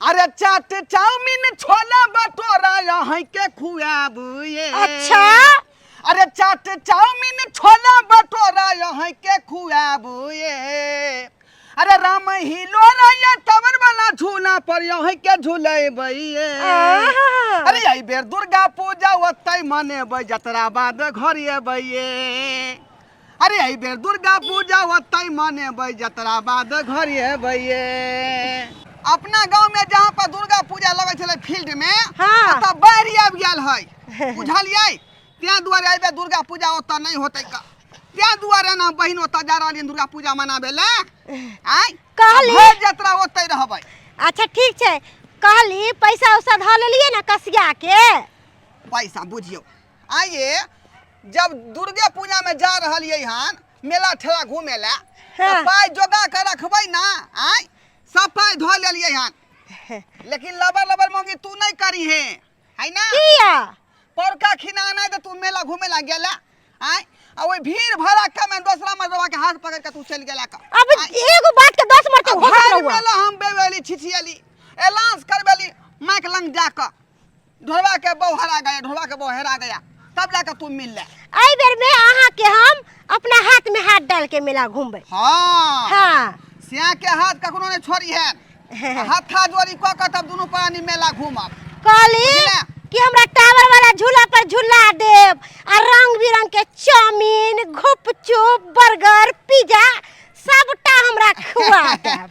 अरे चाट चाउमीन छोला भटूरा यहाँ के खुआबू ये। अच्छा। अरे चाट चाउमीन छोला भटूरा यहाँ के खुआबू ये। अरे राम हिलो रैया तवर वाला झूला पर यहाँ के झूलेबै ये। आहा। अरे एहि बेर दुर्गा पूजा ओतै मनेबै, जतरा बाद घर एबै ये। अरे एहि बेर दुर्गा पूजा ओतै मनेबै, जतरा बाद घर एबै ये। अपना गांव में जहाँ पर दुर्गा पूजा लगै छलै फील्ड में, ओतऽ बाढ़ि आबि गेल है, बुझलियै? तें दुआरे एहि बेर दुर्गा पूजा ओतऽ नहि होतै क। तें दुआरे ने बहिन ओतऽ जा रहलियै दुर्गा पूजा मनाबै लए। आँय, कहली। भरि जतरा ओतै रहबै। अच्छा ठीक छै। कहली पैसा उसा धऽ लेलियै ने कसिया के? पैसा बुझियौ, आइए जब दुर्गे पूजा में जा रहलियै हन मेला ठेला घूमे ला, तऽ पाइ जोगा के रखबै ना। आँय, सब पाइ धऽ लेलियै हन, लेकिन लबर लबर मौगी तू नहीं करी है, है ना? किया? पौरका खिना नहि तऽ तू मेला घूमे ला गेला, आँय, आ ओहि भीड़ भड़क्का में दोसरा मर्दवा के हाथ पकड़ के तू चलि गेला का। अब एगो बात के 10 मरते घोसत भरि रहुआ। मेला हम बेवेली छिछियली, एलांस करबेली माइक लंग जाकऽ, ढोलवा के बहू हरा गया, ढोलवा के बहू हेरा गया, तब जाके तू मिल ले। एहि बेर में अहाँ के हम अपना हाथ में हाथ डाल के मेला घूमबै। हाँ। हाँ। सिया के हाथ कखनो नहीं छोड़ी है, हाथा जोड़ी कऽ के तब दुनू प्राणी मेला घूमब। कहली बुझले? कि हमरा टावर वाला झूला पर झूला देब आ रंग बिरंग के चाउमीन, घुपचुप, बर्गर, पिज्जा सबटा हमरा खुआ देब।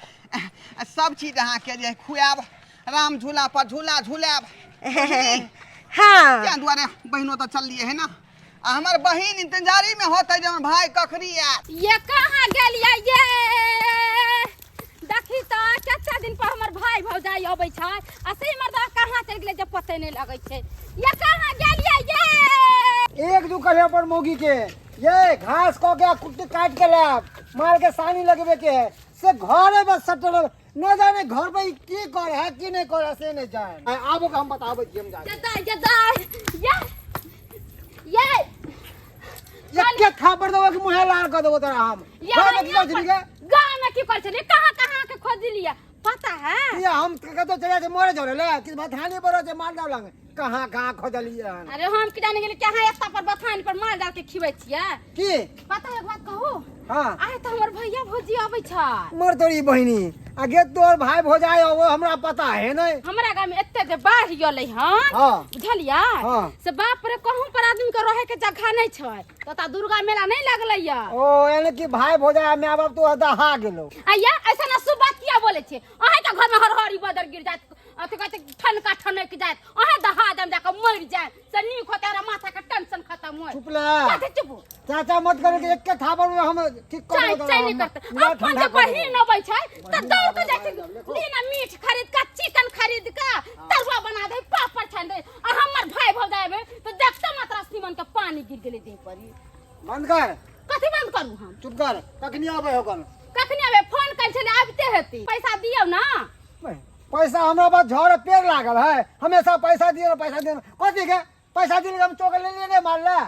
सब चीज अहाँ के जे खुआब, राम झूला पर झूला झूलाब, बुझली? हाँ। तें दुआरे बहिनो तऽ चललिए है ना, आ हमर बहिन इंतजारी में होतै जे हमर भाई कखनी आयत। ये कहाँ गेलियै ये? देखी तऽ कते दिन पर हमर भाई भौजाई अबै छै आ से मर्दा कहाँ चलि गेलै जे पते नहि लगै छै। ये कहाँ गेलियै ये? एक दू कहिया पर मौगी के ये घास कऽ के आ कुट्टी काटि के लायब, माल के सानी लगबे के है, से घरे बस सटल, न जाने घर पे ई की करे है की नहीं करे है से नहीं जाने। आबो के हम बताबै छी, हम जाके। जदा जदा ये ये एक थापड़ देबो कि मुँहे लाल कऽ देबो तोरा हम। ये घर में की करै छली गे? गाँव में की करै छली? कहाँ कहाँ के खोजलियै पता है? ये हम कतौ चलि जाइ छै मरे झरे ले कि बथानी पर रहै छै माल जाल लग, कहाँ कहाँ खोजलियै हन। अरे हम की जाने गेलियै कि अहाँ एत्ता पर बथान पर माल जाल के खिबै छियै। की? पता है एक बात कहू? हाँ। आइ तऽ हमर भैया भौजी अबै छै। मर तोरी बहिनी, आ गे तोर भाई भौजाई वो हमरा पता है नहीं। हमरा गाँव में एते जे बाढ़ि गेलै हन, हाँ। बुझलियै? हाँ। से बाप रे कहूँ पर आदमी के रहे के जगह नहीं छै, तऽ ओतऽ दुर्गा मेला नहीं लगलै या। ओ यानी कि भाई भौजाई माय बाप तो दहा गेलो। आ या ऐसा ना शुभ बात किया बोले छे? अहाँ के घर में हरहरी बदर गिर जात, अथी कहै छै ठनका ठनक जात, अहाँ दहा देम जाके मरि जाय, से नीक होतै, हमरा माथा के टेंशन खत्म होय। चुप ले। कथी चुप? चाचा मत करे कि एक के थापड़ में हम ठीक कर चाय देबो चाय नहीं हम। करते। पूरा अपन ठंडा जे कर देबो। बहिन अबै छै तऽ दौड़ के जाइ छै, लीना मीट खरीद के, चिकन खरीद के, तरुआ बना दे, पापड़ छानि दे। आ हमर भाई भौजाई अबै तऽ देखते मात्र सीमन के पानी गिर गेलै देह पर। बंद कर। कथी बंद करू हम? चुप कर। कखनी आबै हो कल? कखनी आबै? फोन करै छलै आबिते हेतै। पैसा दियौ ना। पैसा हमरा पास झड़ पेड़ लागल है, हमेशा पैसा दियो पैसा दियो, कथी के पैसा दिए हम चोकर ले लिए मार ले।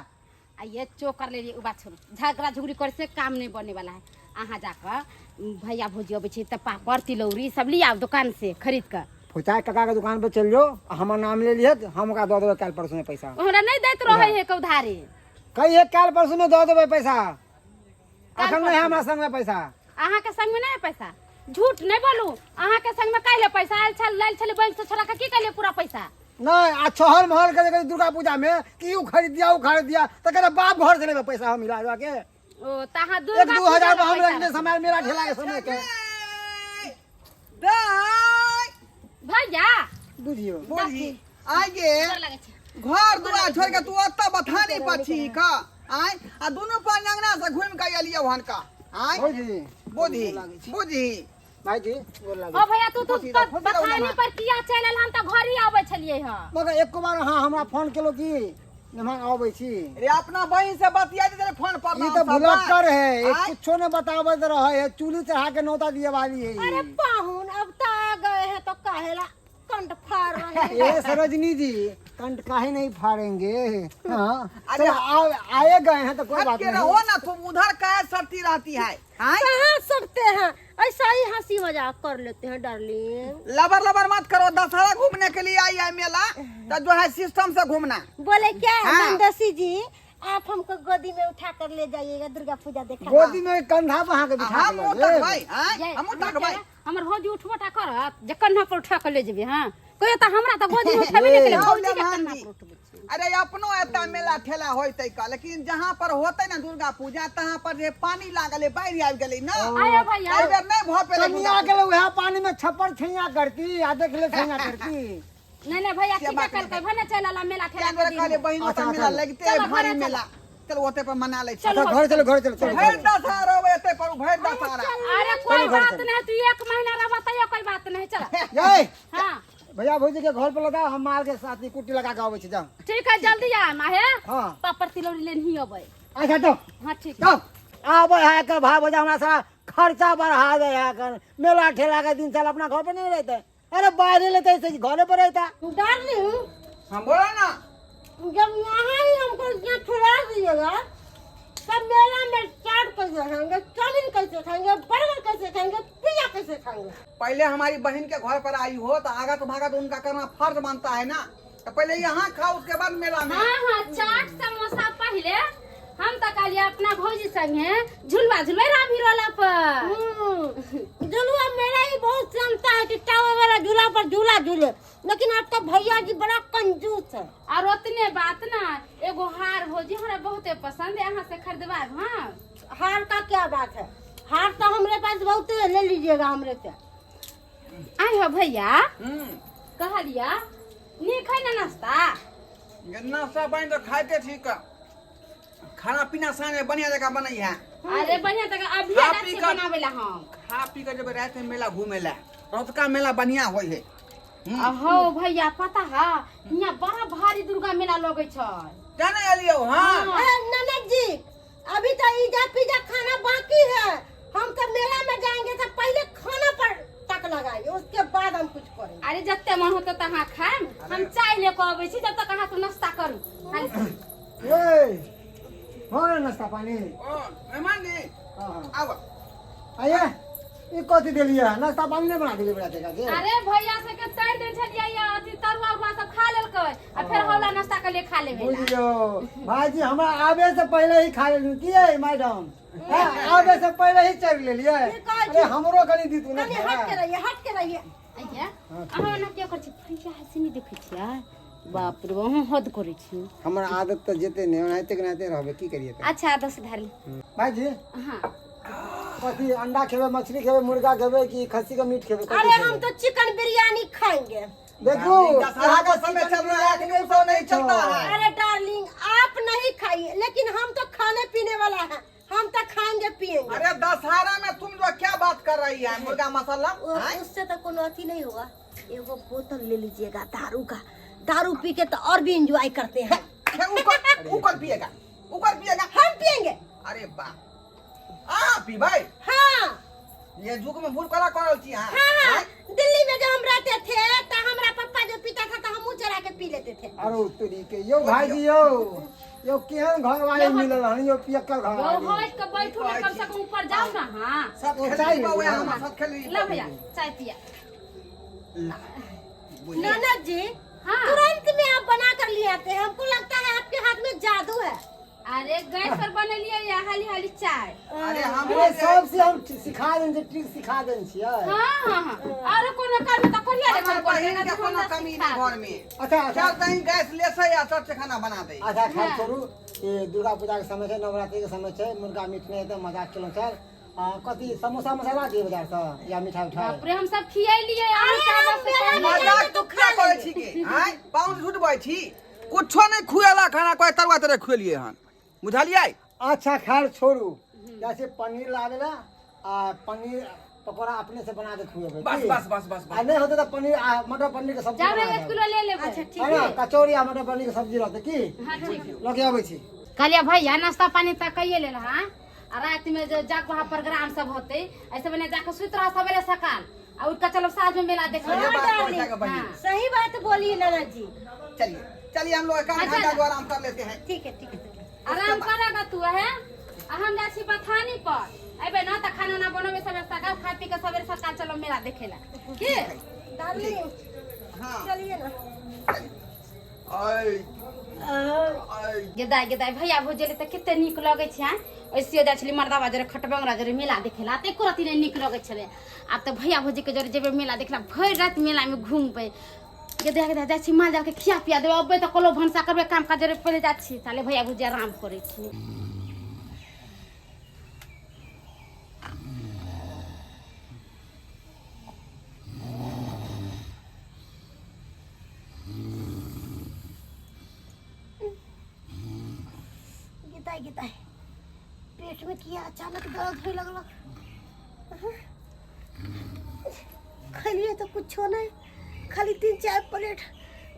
आ ये चोकर ले लिए, उ बात छोड़ू, झगड़ा झुगड़ी करे से काम नहीं बने वाला है। अहाँ जाकर भैया भौजी अबै छै तऽ पापड़ तिलौरी सब लिया आउ दुकान से खरीद कऽ। फुचाई काका के दुकान पे चल जो, हमर नाम ले लिहे, हम ओकरा दऽ देबै काल्हि परसू में पैसा। हमरा नहीं दैत रहै है के उधारी। कहिए काल्हि परसू में दऽ देबै पैसा, काल्हि अखन नहीं परसू। हमरा संग में पैसा। अहाँ के संग में नहीं है पैसा? झूठ नहीं बोलू, अहाँ के संग में काल्हि पैसा आयल छल, लायल छलै बैंक से छोड़ा के, की कहलियै पूरा पैसा? नहीं, आ छहर महल के देखै दुर्गा पूजा में कि उ खरीद दिया उ खरीद दिया, तऽ कहै बाप घर से लेबै पैसा हम मिला के। ओ तऽ अहाँ दुर्गा एक दू पूजा हजार में हम पैसा रखने रखबै। समय मेला ठेला के समय के। दाइ। भैया। बुझियो। बुझी। आइए। गोर लगै छै। घर दुआर छोड़ के तू ओतऽ बथानी पर छी का? आँय? आ दुनू पर अंगना से घुमि के एलियौ हन का? आँय? बुझी। बुझी, बुझी। भाईजी, गोर लागै। ओ भैया, तू तो खुशी रहो, खुशी रहो बथानी ना। पर किया चलि एल? हम तऽ घर ही आबै छलियै हँ। मगर एको बार अहाँ हमरा फोन केलहुँ कि हम अबै छी? रे अपना बहिन से बतिया दे फोन पर। ई तऽ भुलक्कड़ है, ये कुछो नहीं बताबत रहे है, चूल्ही चढ़ा के नौता दिए वाली है ई। अरे पाहुन अब तो आ गए हैं तो काहेला कंठ फाड़ रहे हैं? ए सरोजनी जी, कंठ काहे नहीं फाड़ेंगे? हाँ, अरे चलो, आए गए हैं तो कोई हट बात के नहीं। रहो ना तुम, उधर काहे सटती रहती है? हाँ? कहाँ सटते हैं? ऐसा ही हंसी मजाक कर लेते हैं डार्लिंग। लबर लबर मत करो, दशहरा घूमने के लिए आई है मेला तो जो है सिस्टम से घूमना। बोले क्या हाँ। नंदोसी जी, आप हमको गोदी में उठा कर ले जाइएगा दुर्गा पूजा देखा। गोदी में कंधा पर अहाँके बिठा हम के लऽ उठक जेब। भाई, आँय, हम उठक भाई। हमर भौजी उठबो टा करत जे कन्हा पर उठा के ले जेबे। हां कहियो त हमरा त गोदी में उठेबे नहि केले, भौजी के कन्हा पर उठबै छी। अरे अपनो एता मेला ठेला होइतै का, लेकिन जहाँ पर होतै ना दुर्गा पूजा तहाँ पर जे पानी लागल है, बाढ़ि आबि गेलै ना। आयो भैया। एहि बेर नहि भऽ पेलै कनिया के वएह पानी में छप्पर छैया करती आ देख ले छैया करती। नहीं नहीं भैया से ठीक बात कल नहीं। के भने चल आला मेला ठेला क्या बेर के कहलियै दिन। बहिन अच्छा, ओतऽ मेला अच्छा। लगिते है, चलो, भारी घरे चलो। मेला, चल ओते पर मना लै छी। चलो। अच्छा घर चलो, घर चलो, चलो। भरि दशहरा रहबै एते पर, भरि दशहरा। अरे कोई चलो, घर बात चलो। नहीं, तू एक महीना रहबा तैयो कोई बात नहीं, चल। ये हां भैया भौजी के घर पर लगाओ, हम माल के साथ ही कुट्टी लगा के आबै छी, जाओ। ठीक है जल्दी आ माहे। हाँ। पापड़ तिलौरी लेनही अबै। अच्छा जाओ। हां ठीक। जाओ। आबै है के भाव भौजा हमरा सारा खर्चा बढ़ा दे है कर। मेला ठेला के दिन साल अपना घर पर नहीं रहते, अरे बाहर लेते से घरे पर रहता। डार्लिंग। हम बोलो ना। जब यहाँ ही हमको इतना छुड़ा दिएगा तब मेला में चाट कैसे खाएंगे, चाउमीन कैसे खाएंगे, बर्गर कैसे खाएंगे, पिज्जा कैसे खाएंगे? पहले हमारी बहन के घर पर आई हो तो आगत भागत उनका करना फर्ज बनता है ना, तो पहले यहाँ खाओ उसके बाद मेला में। हाँ हाँ चाट समोसा पहले हम तो कहलिए अपना भौजी संगे झुलवा झुलवे राम हिरोला पर। झुलुआ मेरा ही बहुत क्षमता है कि टावर वाला झूला पर झूला झूले, लेकिन आपका भैया जी बड़ा कंजूस है। और उतने बात ना, एगो हार भौजी हमरा बहुते पसंद है, यहाँ से खरीदवा। हाँ हार का क्या बात है, हार तो हमरे पास बहुत है, ले लीजिएगा हमरे से। आई हो भैया। कहलिया नीक है ना नाश्ता? नाश्ता पानी तो खाते ठीक है, खाना पीना साँझ में बढ़िया जगह बनई है। अरे बढ़िया जगह अभी खा अलग पी से कर- बनावेला हम। खा पी कर जब रात में मेला घूमेला, रतका मेला बढ़िया होय है। अहो भैया पता है यहाँ बड़ा भारी दुर्गा मेला लगे छै। जाने एलियो। हाँ। अरे ननद जी अभी तो ईजा पिज्जा खाना बाकी है, हम तो मेला में जाएंगे तो पहले खाना पर तक लगाएंगे, उसके बाद हम कुछ करेंगे। अरे जते मन होते तहाँ खाएम, हम चाय लेके अबै छी जब तक अहाँ सब नाश्ता करू। ए हो गेल नाश्ता पानी? ओ मेहमान जी। हाँ, हाँ। आब। आइए, ई कथी देलियै? नाश्ता पानी नहीं बना देलियै बड़ा देखा के? अरे भैया सबके तैर देन छलियै या अथी तरुआ उरुआ सब खा लेलकै आ फेर हौला नाश्ता के लिए खा लेबै। बुझियौ भाईजी हमरा आबे से पहले ही खा लेलहुँ की है मैडम? हाँ, आबे से पहले ही चढ़ लेलियै। की कहै छी? अरे हमरो कनी दीतू ना कनी खाना। हट के रहिए, हट के रहिए। आइए, अहाँ ओना किया करै छी? भैया हंसी नहि देखै छियै? बाप रे अहाँ हद करै छी। हमर आदत तऽ जेतै नहि, ओनाहिते के ओनाहिते रहबै, की करियै तऽ? अच्छा आदत सुधार ले। भाईजी। हाँ। कथी अंडा खेबै, मछली खेबै, मुर्गा खेबै कि खस्सी के मीट खेबै? कथी अरे खेबै? हम तो चिकन बिरयानी खाएंगे। देखो, दशहरा का समय चल रहा है, लेकिन वो नहीं चलता है। अरे डार्लिंग आप नहीं खाइए, लेकिन हम तो खाने पीने वाला है, हम तो खाएंगे पिएंगे। अरे दशहरा में तुम जो क्या बात कर रही है, मुर्गा मसाला? हाँ? उससे तो कोनो अथी नहीं होगा। एगो बोतल ले लीजिएगा दारू का, दारू पी के तो और भी एंजॉय करते हैं। उकर पिएगा, उकर पिएगा। हम पिएंगे। अरे वाह, आ पी भाई। हाँ। ये जुग में भूल करा करल छी हां। हाँ, हाँ। दिल्ली में जब हम रहते थे तो हमारा पप्पा जो पीता था तो हम चढ़ा के पी लेते थे। अरे तोरी के यो भाईजी यो, यो केहन घर वाले मिलल हन यो पियक्कल घर यो वाले। होय के बैठू ना, कम से कम ऊपर जाओ ना। हां। सब ओ, खेल चाय रही बाबू, ले हम सब खेल रही। ला भैया चाय पिया। ला। ननद जी, हाँ। तुरंत में आप बना कर ले आते हैं, हमको लगता है आपके हाथ में जादू है। अरे गैस पर बनेलिए या हाली हाली चाय। अरे हम अरे सब से हम सिखा देन छी, ट्रिक सिखा देन छी। हां हां हां। और कोनो काम त करिया रे, हमर बहिन के कोनो कमी नहीं घर में। अच्छा, अच्छा। चल तहीं गैस ले से या सब से खाना बना दे। अच्छा खैर छोड़ू, ये दुर्गा पूजा के समय छै, नवरात्रि के समय छै, मुर्गा मीट नहीं त मजाक केलौं सर। कथी समोसा मसाला दिए बाजार से या मिठाई उठाई? बाप रे हम सब खियैलिए, अहाँ अरे, सब हम से मेला में मजाक जाके तो तो क्या खा करै लेंगे। छी के? आँय, पाउन झूठ छी, कुछो नहीं खुएला खाना, कोई तरुआ तरे खुएलिए हन, बुझलियै? अच्छा खैर छोड़ू, जैसे पनीर लावेला आ पनीर पकौड़ा अपने से बना के खुएबै। बस, की? बस, बस, बस, बस। आ नहीं होते तो पनीर आ मटर पनीर के सब्जी जाबे बना 1 देबै। किलो ले लेबै। अच्छा, ठीक है ना, कचौड़ी आ मटर पनीर के सब्जी रहतै की? हां ठीक। लऽ के अबै छी। कहलियै भैया नाश्ता पानी तऽ कइए लेल। हां, आ रात में जो जाग वहाँ प्रोग्राम सब होते, ऐसे बने जाके सुत रहा सवेरे सकाल आ उठ के चलो साँझ में मेला देखे। सही बात हाँ, कहै छै बहिन। हाँ। सही बात बोली ननद जी। चलिए चलिए, हम लोग एक अच्छा, घंटा जो आराम कर लेते हैं। ठीक है, ठीक है, ठीक है। आराम करेगा तू है, आ हम जाइ छी बथानी पर, अबे ना त खाना ना बनबे सबेरे सकाल खा पी के सबेरे सकाल चलो मेला देखेला के डार्लिंग हाँ चलिए ना आय आय गेदाय गेदाय भैया भौजी तऽ कते नीक लगै छै आँय ऐसियो जाइ छलै मर्दाबा जरे खटबंगरा जरे मेला देखेला तऽ एको रत्ती नहि नीक लगै छलै आब तऽ भैया भौजीके जरे जेबै मेला देखला भरि राति मेलामे घुमबै गेदाय गेदाय जाइ छी माल जालके खिया पिया देबै अबै तऽ कहलहुँ भनसा करबै काम काज जरे पहिले जाइ छी ताले भैया भौजी आराम करै छी। गिताई गिताई पेट में किया अचानक दर्द होए लगलक। खलिए तो कुछो नहीं, खाली 3-4 प्लेट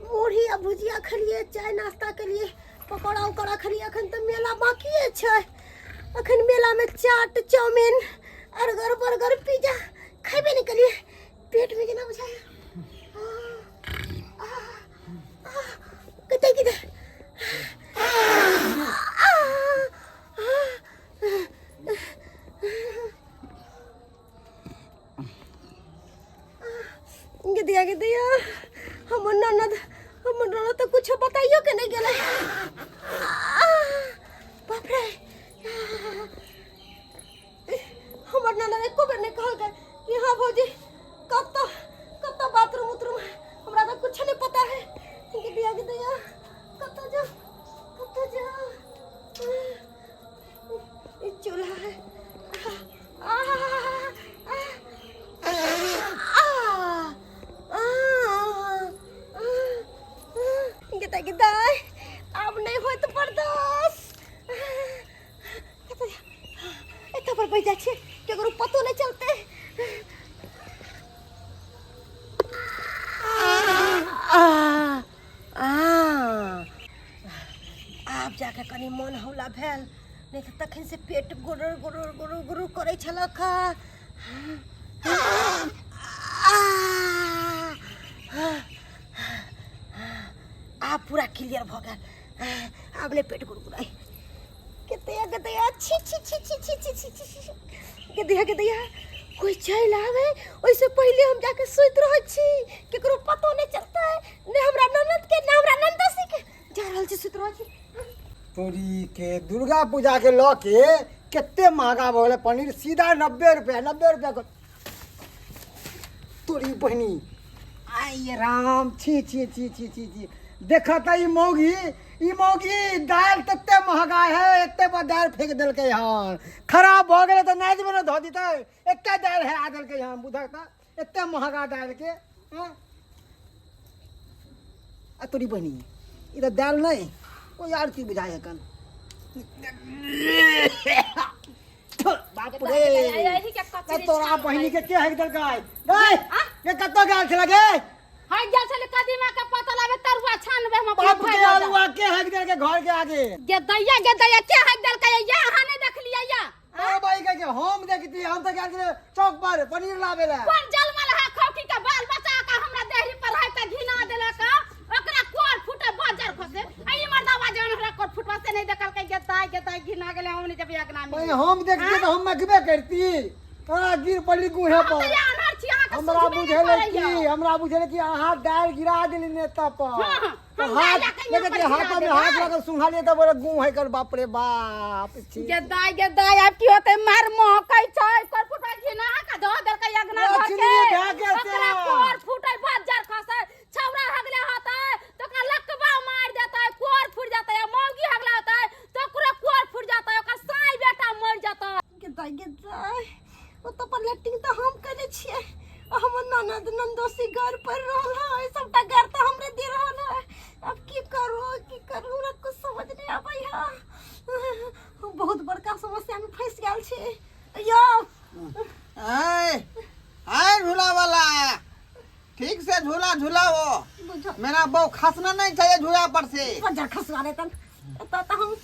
मुरही आ भुजिया खलिए, चाय नाश्ता के लिए पकौड़ा उकौड़ा खलिए। अखन तो मेला बाकी छै, अखन मेला में चाट चाउमीन अर्गर बर्गर पिज्जा खेबे नहीं करिए। पेट में केना बुझाय कतै कतै गिदिया गिदिया हमर ननद तो कुछ बताइयो के नहीं गेलै। बाप रे, हमर ननद एको बेर नहीं कहलकै कि हाँ भौजी कब तो बाथरूम उथरूम है, हमरा तो कुछ नहीं पता है। गिदिया गिदिया कब तो जा चूल्हा है। आ आ गिदा गिदा अब नहीं होत बर्दाश्त। एतऽ पर बैठ जाइ छियै, केकरो पतो नहीं चलते। आब जाके कनी मन हौला भेल, नहीं तऽ तखन से पेट गुरुर गुरुर गुरुर गुरुर करै छलक। आब पूरा क्लियर भऽ गेल, आब नहि पेट गुड़गुड़ाइ। गदैया गदैया छी छी छी छी छी छी छी छी गदैया गदैया कोई चलि आवे ओहिसँ पहिले हम जाके सुति रहै छी, केकरो पतो नहि चलतै, नहि हमरा ननद के नहि हमरा ननदोसी के। जा रहल छी सुति रहल छी। तोरी के दुर्गा पूजा के लऽ के कते महंगा भऽ गेलै पनीर, सीधा 90 रुपया 90 रुपया के। तोरी बहिनी आइ राम, छी छी छी छी छी छी, देख तऽ ई मौगी दालि तते महंगा है, एते पर दालि फेंक देलकै हन, खराब भऽ गेलै तऽ नाइज मे ने धऽ दितै, एते दालि हेरा देलकै हन, बुझक तऽ एते महंगा दालि के। आ तोरी बहिनी ई तऽ दालि नहि कोई आर चीज बुझाइ हकन। बाप रे, तोरा बहिनी के के हक देलकै? रे कतऽ गेल छलै गे? हक गेल छलै कदीमा के पत्ता लाबे, तरुआ छानबे हम बाप के आलुआ के हक देलकै घर के आगे? गे दैया के हक देलकै? या अहाँ नहि देखलियै या? अरे भाई के हम देखती, हम तऽ गेल छलै चौक पर पनीर लाबे ला। कोन जलमल है खौकी के बाल बच्चा के हमरा देहरी पर है के घिना देलक, ओकरा कोर फूटे बाजार खसे। आई मर्दावा जन हमरा कोर फुटवा से नहीं देखलकै। गे दाई घिना गेलै, हम नहीं जब अगना में। हम देखती तऽ हम मगबे करती, तोरा गिर पड़ली गुहे पर। हमरा बुझेलै कि हमरा बुझेलै कि अहाँ दालि गिरा देली नेता पर, हाथ लेके हाथ में हाथ लगा सुंघालिए तऽ बोले गुह है कर। बाप रे बाप, गेदाय गेदाय आब की होतै? मार महकै छै, कोर फुटै घिना के धऽ देलकै अगना घर के, ओकरा कोर फुटै बाजार खसै। छौड़ा हगले होतै तऽ ओकरा लकबा मारि देतै, कोर फुटि जेतै। मौगी हगले होतै तऽ ओकरो कोर फुटि जेतै, ओकर साई बेटा मरि जेतै। गेदाय गेदाय ओतऽ पर लेटिंग तऽ हम केने छियै, हमर ननद ननदोसी घर पर रहल है, सबटा घर तऽ हमरे दे रहल है। अब की करू की करू, हमरा कुछ समझ नहीं आबै है, हम बहुत बड़का समस्या में फंस गेल छी। यो आय आय झूला वाला ठीक से झूला झूलाओ, मेरा बहू खसना नहीं चाहिए झूला पर से। बजार खसवा लेतन एतऽ तऽ हम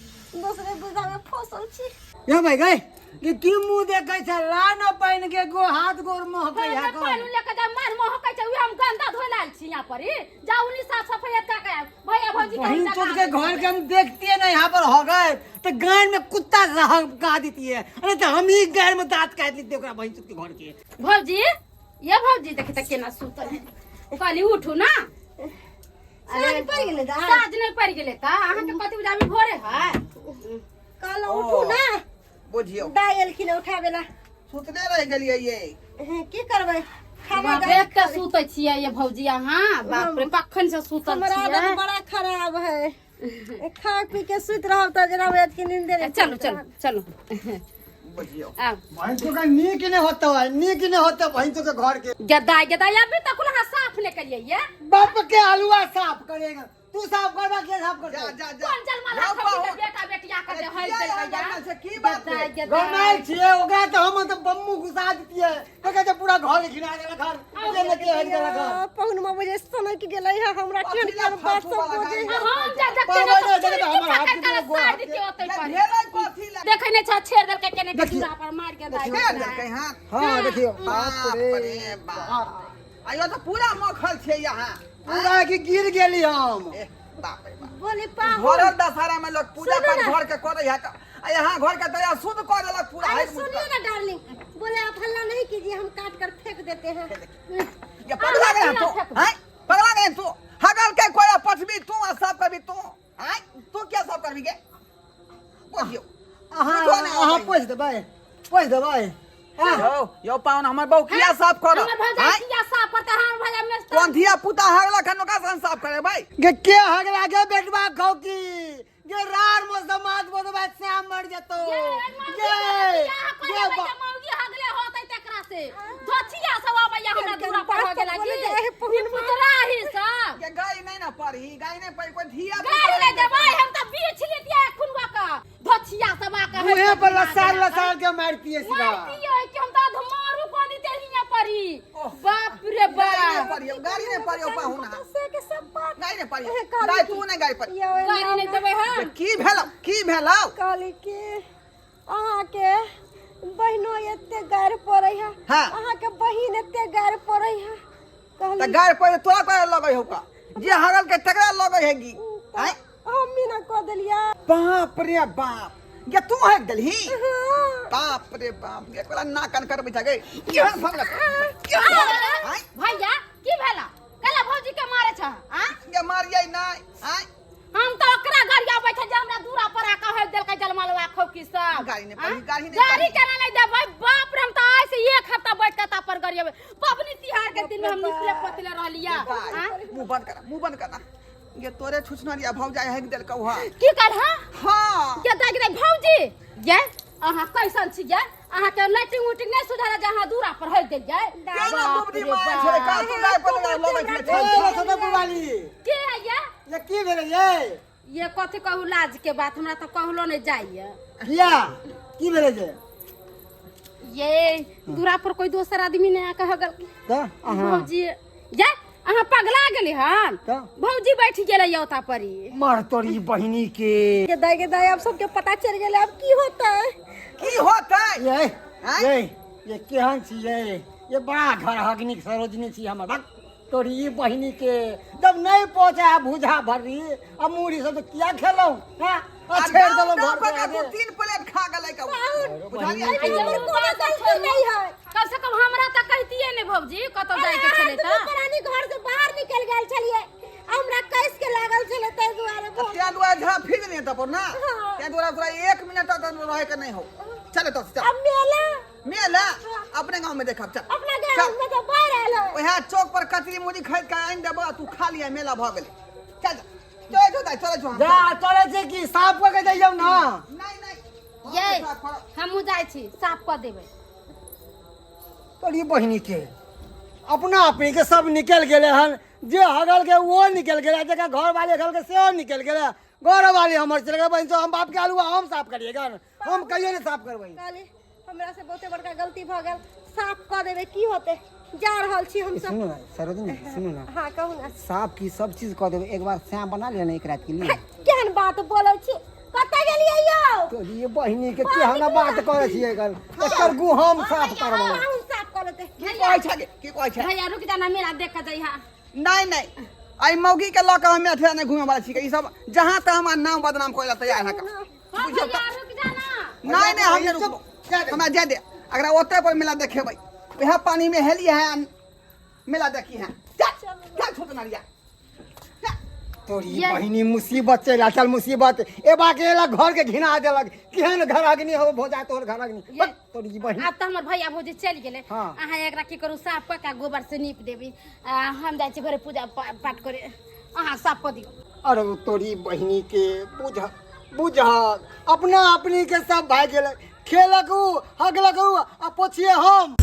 दोसरे बुझा में फसल छी। ये भाई गए कि की मुंह देखै छै, ला न पानि के गो हाथ गोर महकै है। पानि लेके जा, मार महकै छै, उहे हम गंदा धोय लाल छी यहाँ पर। जाउ नी साफ सफाई का के भैया ये भौजी के हम बहन जगा चोद के दै घर के हम देखती है ना यहाँ पर हो गए तो गान में कुत्ता से गा देती है। अरे तो हम ही गान में दांत काट लेते ओकरा बहन चोद के घर के। भौजी ये भौजी देखी त केना सुतल है। कहली उठू ना। साँझ पड़ि गेलै दाइ। साँझ नहि पड़ि गेलै तऽ अहाँके कथी बुझाबी भोरे है। कहलहुँ उठू ना। बुझियौ दाइ एलखिन उठाबे ला। सुतले रहि गेलियै ये। की करबै खाना बाप रे एते सुतै छियै ये भौजी अहाँ, बाप रे कखन से सुतल हमरा छियै। आदत बड़ा खराब है, खा पी के सुति रहब तऽ जेना होयत कि नींदे नहि। चलू चलू चलू। बुझियौ आउ। बहन चोद का नीक नहीं होता है, नीक नहीं होता बहन चोद के घर के। गदा गदा अभी तक अहाँ साफ नहि करियै ये। बाप के हलुआ साफ करेगा तू, साफ करबा के साफ कर जा जा जा। कोन जलमला जाउ खौजी पाहुन। के बेटा बेटिया के अरे जे हरि किया देलकै यहाँ या? गरमायल छै? की बात गदा छै? गदा। गरमायल छियै ओकरा तऽ हम तऽ बम्मू घुसा दितियै, तो कहै छै पूरा घर घिना देलक घर, के ने के हरि देलक घर। पहुनमा बुझे सनक गेलै है हमरा, कथी केहन लए केहन बात फालतू सब वाला बजै गाड़ी है। हम जे देखते बाबा ने जे तऽ देखते चुरी हमर हाथ पकड़ के के गोड़ सार हाथ दितियै ओतै ये पर। भेलै कथी लए? देखै नहि छह छेड़ देलकै केने के देखियौ। दूरा पर मारि के दाइ। छेड़ देलकै हाथ? हाँ देखियौ। बाप रे बाप, आयो तऽ पूरा मखल छै यहाँ पूरा की गिर गेली हम। एह, बाप रे बाप। बोली पाहुन भरल दशहरा में लोग पूजा सुनू पाठ ना। घर के करे है आ यहाँ घर के दया शुद्ध कर देलक पूरा। अरे हाइट सुनिए ना डार्लिंग, बोले आप हल्ला नहीं कीजिए, हम काट कर फेंक देते हैं। ये पगला गए तू हैं, पगला गए तू? हगल के कोई पछबी तू आ साफ करबी तू हैं? तू क्या साफ करबी के? बुझियो अहाँ कुछो नहि अहाँ आबै। पोछि देबै, पोछि देबै। हाँ। यौ यौ पाहुन, हमर बहू किया साफ कर? हमर भौजाई किया साफ करतै? हमर भौजाई में कोन धिया पुता हगलक हन ओकरा से साफ करे भाई? गे के हगला गे बेटवा खौकी गे, रार मो समाज बोदबा श्याम मर जतो गे गे मौगी हगले होतै तकरा से धोछिया सब आबैया हमरा केहन दूरा पर बात हो गेला सब बोले की जाइ है पहुन। ई पुतरा ही सब के गाय नहीं ना पढ़ी, गाय नहीं पढ़ी कोई धिया गाय ले देबै हम तऽ बीछ लेतियै खुनवा के धोछिया सब आके मुहे पर लसार लसार के मारती है सीधा। मारतियै कि हम तऽ अधमारू कऽ दितै हियाँ परी। बाप रे गाय नहीं बाप। पढ़ियो, गाड़ी नहीं पढ़ियो पाहुन। से के सब बात गाय नहीं पढ़ियो। कहली गाय कि- तू नहीं गाय पढ़ी। यौ, गाड़ी नहि देबै हम। की भेलौ, की भेलौ? कहली कि अहाँके बहिनो एते गारि पड़ै है। हाँ। अहाँके बहिन एते गारि पड़ै है। तऽ कहली गाय पढ़े तोरा पर लगै हौ का, जे हगल के तकरा लगै है गी? आँय? हम ही ना कऽ देलियै। बाप रे बाप, गे तू हक देलही? हाँ। बाप रे बाप, गे कोला नाकन करबै छै गे, केहन भगलक केहन भगलक? आँय? भैया की भेला? कैला भौजी के मारे छ? आ गे मारियै नहि। आँय? हम तऽ ओकरा गाड़ी आबै छै जे हमरा दूरा पर आके हक देलकै जलमलवा खौकी सब। गाड़ी नहि पड़ी, आँ? गाड़ी नहि गाड़ी पड़ी। केना नहि देबै? बाप रे, हम तऽ आइ से एक हफ्ता बैठ के ता पर गरियेबै। पबनी तिहार के दिन में हम निकले पतले रहलिया। आँ? मुंह बंद कर, मुंह बंद कर। गे तोरे छुछनरिया भौजाई हक देलकौ हा। की कहल? हाँ। गे दाइ गे भौजी गे, अहाँ कैसन छी गे? अहाँके लैटिंग उटिंग नहि सुधरल जे अहाँ दूरा पर हक देलियै? केना बाप बुबरी रे मारै छलै का बाप। तू गाय पर लगै छलै? ए सदरपुर वाली। के है ये? ये की भेलै ये? ये कथी कहू, लाज के बात हमरा तऽ कहलो नहि जाइए। किया, की भेलै जे? ये दूरा पर कोई दोसर आदमी नहि आके हगल। तऽ अहाँ भौजी ये, अहाँ पगला गेली हन? तऽ भौजी बैठ गेलै ओता परी। मर तोरी बहिनी के। गे दाइ गे दाइ, आब सबके पता चलि गेलै, आब की होतै? की होतै? ये आँय? ये ये केहन छी ये? ये बड़ा घर हगनी सरोजनी छी हमर। भक तोरी बहिनी के, जब नहीं पहुंचे है भूजा भर्री आ मूड़ी सब तो किया खेलौं? हाँ आ आ छेड़ देलौं दाम घर कऽ के के आगे। दू तीन प्लेट खा गेलै का बुझलियै? एहिमे हमर कोनो गलती नहीं है। कम से कम हमरा तऽ कहितियै ने भौजी कतौ जाइके छलै दुनू तऽ। प्राणी घर से बाहर निकल गेल छलियै, हमरा कैस के लागल छलै ताहि दुआरे तें दुआरे झड़ा फिर नहीं तब ना। हाँ। तें दुआरे तोरा एक मिनट तक रहे के नहीं हो। चले तो चल। अब मेला मेला अपने गांव में देखब, चल। अपना गाँव में तो बाढ़ि आयल है। वएह चौक पर कचरी मुरी खरीद के आनि देबो आ तू खा लिया, मेला भऽ गेलै। चल चल चल चल चल चल। जा चलै छी कि साफ कऽ के जइयौ ना? नहीं नहीं। ये साफ करब। हमहूँ जाइ छी, साफ कऽ देबै। तोरी बहिनी के, अपना अपनी के सब निकल गेलै हन, जे हगल के वो निकल गेलै, जकर घर वाले हगल के सेहो निकल गेलै, घर वाले हमर चल गेलै। बहिन हम बाप के आलू हम साफ करिए, हम कहियो नहि साफ करबै। कहली हमरा से बहुते बड़का गलती भऽ गेल, साफ कऽ देबै की होतै? जा रहल छी हम सब। सुनू ना सरोजनी, सुनू ना। हाँ कहू ना। साफ की सब चीज कऽ देबै, एक बार श्याम बना लिअ ना एक रात के लिए। केहन बात बोलै छी? कतऽ गेलियै यौ? तोरी बहिनी के, केहन बात करै छियै? एकर एकर गु हम साफ करबै। अहूँ साफ कऽ लेतै। की कहै छै गे? की कहै छै? भैया रुक जाना, मेला देख के जइहा। नहीं नहीं। आई मौगी के लऽ कऽ हम अथी नहि घूमे वाला छी ई सब जहाँ तहाँ हमार नाम बदनाम करे ला तैयार है हाँ बुझियौ भैया तऽ रुक जा ना। नहीं नहीं, हम नहीं रुकबो, हमरा जाय दे। अगर ओते पर मेला देखेबै, वएह पानी में हेली है, मेला देखी है। चल चल छोट नारिया। तोरी ये- बहिनी मुसीबत चलि आयल, चल मुसीबत एबा के एला घर के घिना देलक। केहन घर अग्नि हो भोजा तोहर घर अग्नि। ये- बक, तोरी बहिनी। आब तऽ हमर भैया भौजी चलि गेलै। हाँ। अहाँ एकरा की करू, साफ कऽ के गोबर से नीप देबै। आ, हम जाइ छी घरे पूजा पाठ करे, अहाँ साफ कऽ दियौ। अरे ओ तोरी बहिनी के बुझ बुझ, अपना अपनी के सब भए गेलै। खेलक उ, हगलक उ, आ पोछिए हम।